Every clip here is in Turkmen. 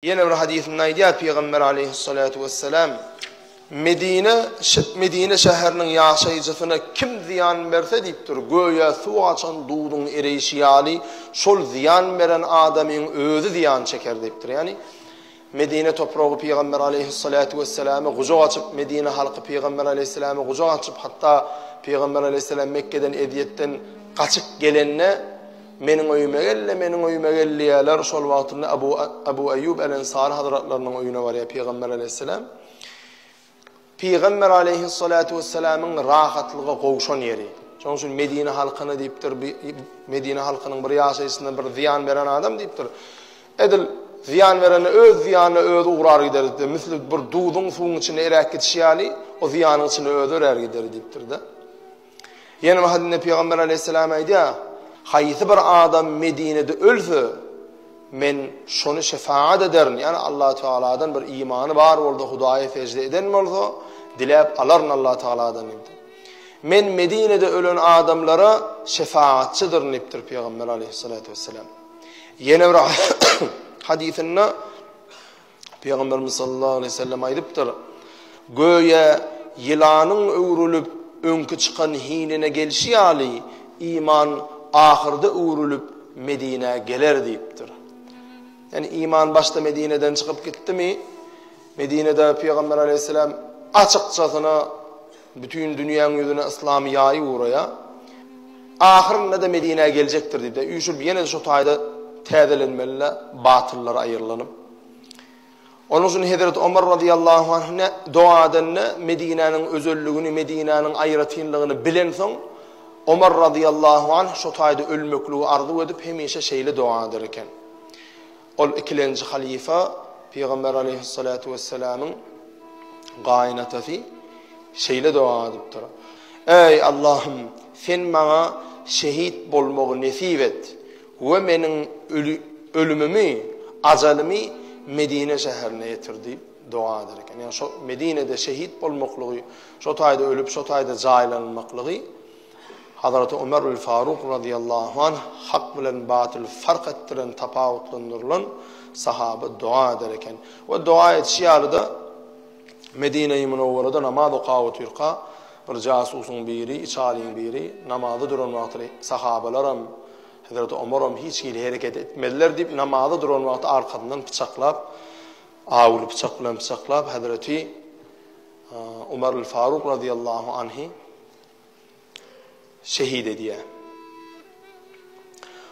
Ýene bir hadysynda aýdýar Pygamber aleýhissalatu wessalam, Medine, Medine şäheriniň ýaşaýjysyna kim zyýan berse diýipdir, göýä suw açan duzuň ereýşi ýaly, şol zyýan beren adamyň özi zyýan çeker diýipdir. Ýagny Medine topragy Pygamber aleýhissalatu wesselama gujak açyp, Medine halky Pygamber aleýhissalama gujak açyp, hatda Pygamber aleýhissalam Mekgeden ezýetden gaçyp gelende, Meniň öýüme gel-le, meniň öýüme gel diýýärler. Şol wagtynda Abu Abu Eýýub el-Ensary hazratlarynyň öýüne barýar Pygamber aleýhissalam. Pygamber aleýhissalatu wessalamyň rahatlyga gowşan ýeri. Şonuň üçin Medine halkyna diýipdir, Medine halkynyň bir ýaşaýjysyna bir zyýan beren adam diýipdir. Edil zyýan berende öz zyýanyna özi ugrar gider diýipdir. Misli bir duzuň suwuň içinde eräp gidişi ýaly, o zyýanyň içinde özi erär gider diýipdir-de. Ýene bir hadysda Pygamber aleýhissalam aýdýar, Haýsy bir adam Medinede ölse, men şony şefaat ederin, ýagny Allah Tagaladan bir imany bar bolsa, Hudaýa sežde eden bolsa, diläp alaryn Allah Tagaladan diýipdir. Men Medinede ölen adamlara şefaatçydyryn diýipdir Pygamber aleýhissalatu wessalam. Ýene bir hadysynda Pygamberimiz sallallahu aleýhi we sellem aýdypdyr, Göýä ýylanyň öwrülip öňki çykan hinine gelşi ýaly, iman ahyrda öwrülip Medinä geler diýipdir. Ýagny iman başda Medineden çykyp gitdimi, Medinede Pygamber aleýhissalam açykçasyna Bütin dünýäň ýüzüne yslamy ýaýyp ugraýar. Ahyrynda-da Medinä geljekdir diýdi. Üýşüp ýene-de şo taýda täzelenmeli-le, batyllar aýrylanyp. Onuň üçin Hezreti Omar razyýallahu anh ne doga edende Medinäniň özelligini, Medinäniň aýratynlygyny bilensoň, Omar razyýallahu anh şo taýda ölmekligi arzuw edip hemişe şeýle doga eder eken. Ol ikilenji halyfa Pygamber aleýhissalatu wessalamyň gaýynatasy şeýle doga edipdir, Eý, Allahym, Sen maňa şehit bolmagy nesip et we meniň ölümimi, ajalymy Medine şäherine ýetir diýip doga eder eken. Ýagny şo Medinede şehit bolmaklygy, şo taýda ölüp, şo taýda jaýlanmaklygy Hazraty Omerül Faruk razyýallahu anh hak bilen batyly fark etdiren, tapawutlandyrylan sahaba doga eder eken. We doga edişi ýaly-da Medine-i Münewwerede namaz okap otyrka bir jasusyň biri, içalyň biri namaza duran wagty sahabalaram, Hazraty Omaram hiç hili hereket etmediler diýip namaza duran wagty arkasyndan pyçaklap, awuly pyçak bilen pyçaklap Hazraty Omerül Faruk razyýallahu anhy şehit edýär.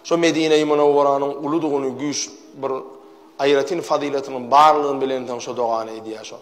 Şo Medine-i Munawwaranyň uludygyny, güýç bir aýratyn fazylatynyň barlygyny bilensoň şo dogany edýär şo.